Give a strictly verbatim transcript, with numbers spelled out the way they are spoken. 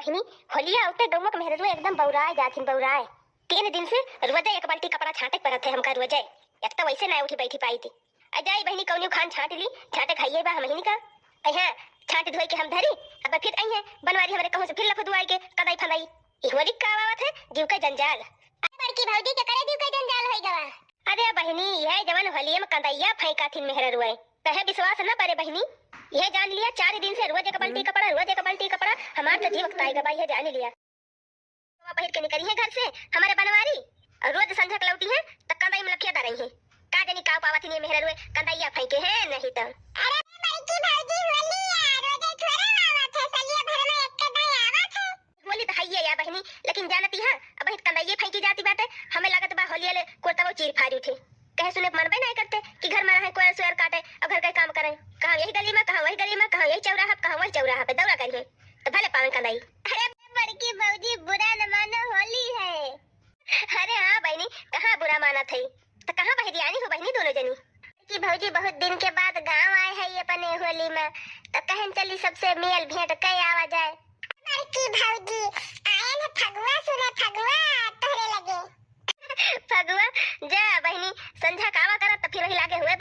बहिनी, होलिया अउते गउवा के मेहररुआ एकदम बउराए जाथिन, बउराए। तीन दिन से रोजे एक बाल्टी कपड़ा छांटे के परत है हमका रोजे। एक तो वैसे ना उठी बैठी पाई थी। आ जाई बहिनी कउनी खान छांट ली, छांटे खाइए बा हमहिनी का। अहे, छांट धोई के हम धरी, अब फिर अइहे बनवारी हमरे कहूँ से फिर लफदुआई के कदाई फंदाई। ई होली का आवत है, जीव का जंजाल। अरे बड़की भौजी के करे जीव का जंजाल होई गवा। अरे बहिनी, यह जवन होलिया में कंदैया फेंका थिन मेहररुआ, तहे विश्वास न परे बहिनी। यह जान लिया, चार दिन से रोज एक बाल्टी कपड़ा, रोज एक बाल्टी कपड़ा, हमार तो जीव अकताई गवा, यह जान लिया। तो पहिर के निकली है घर से हमारे बनवारी, और रोज संझा के लौटी है तो कंदाई में लफिया रही है। का जानी का पावत नहीं मेहररुआ, कंदाइया फेंके है नहीं तो। अरे बड़की भौजी, होली आ, रोजे थोड़े आवत है, सलिया भर में एक कदाई आवत है। होली तो हइये या बहिनी, लेकिन जानती है, अब हित कंदाइये फेंकी जाती बाटे। हमें लागत बा होलिया ले कुर्ता वो चीर फाड़ी उठे। कहे सुने के मनबे नहीं करते कि घर में रहे, कोयल सोयर काटे और घर का काम करे। कहाँ यही गली में, कहाँ वही गली में, कहाँ यही चौराहा पे, कहाँ वही चौराहा पे दौड़ा करिए, तो भले पावन कंदाई। अरे बड़की भौजी, बुरा न मानो, होली है। अरे हाँ बहिनी, कहाँ बुरा मानत है, तो कहाँ बहरियानी हो बहिनी दोनों जनी। कि भौजी बहुत दिन के बाद गांव आए है अपने होली में, तो कहन चली सबसे मेल भेंट कई आवा जाए। बड़की भौजी, आए न फगुआ सुने, फगुआ तोहरे लगे। फगुआ, जा बहिनी, संझा कावा करत तो फिर वही लागे हुए